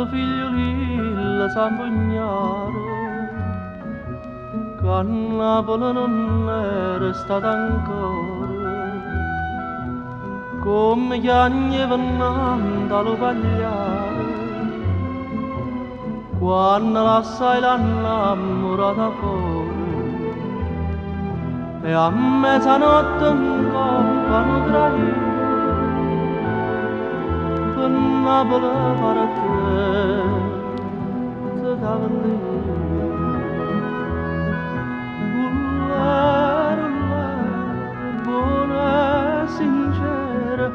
Bello figliulillo zampugnaro, che a Napoli nun era stato ancora, comme chiagneva 'nnante a lu pagliaro, quanno lassaje la 'nnammurata fore. E a mezzanotte 'ncopp' a nu traino, pe' Napule partette d'Avellino. Ullèro, ullèro, buono e sincero,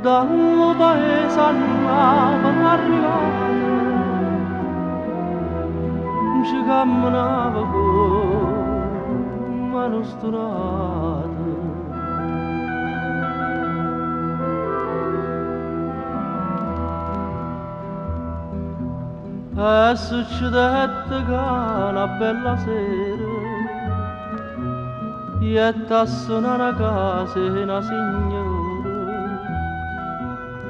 da lu paese a Napule arrivato, nce cammenava comm' a nu stunato. E succedette ca na bella sera jette a sunà na casa 'e na signora.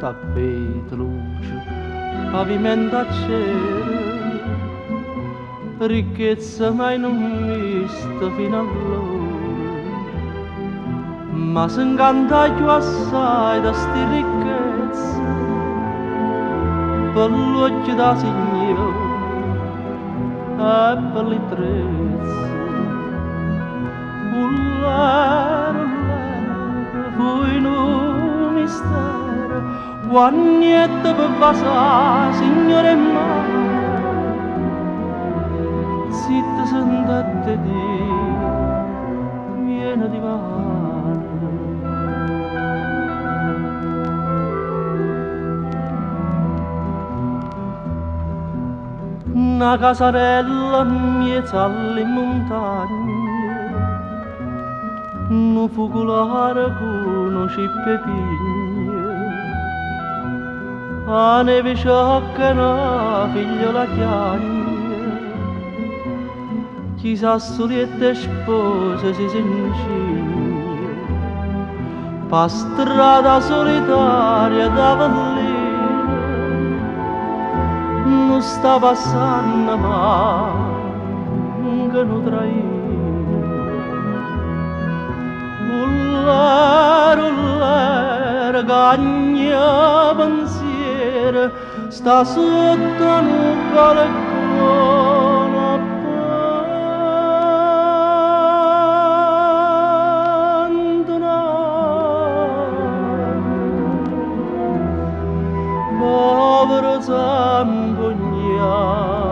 Tappeto, luce, pavimento a cera, ricchezza mai nun vista fino allora. Ma se 'ncantaje cchiù assaje da 'sti ricchezze pe' ll'uocchie d' 'a signora e pe' li ttrezze. Ullèro, ullèro, fuje nu mistero quanno jette pe' vasà 'a signora 'e mmane. Zitto sentette 'e dì, Viene dimane. Na casarella 'mmiez'a li mmuntagne, nu fuculare cu nu cippo 'e pigna, 'a neve sciocca e na figliola chiagne, chi sa stu lietto 'e sposa si se 'ncigna. P' 'a strada sulitaria d'Avellino nun sta passanno manco nu traino. Ullèro, ullèro, cagna pensiero, sta sotto a nu balcone abbandonato. Povero zampugnaro.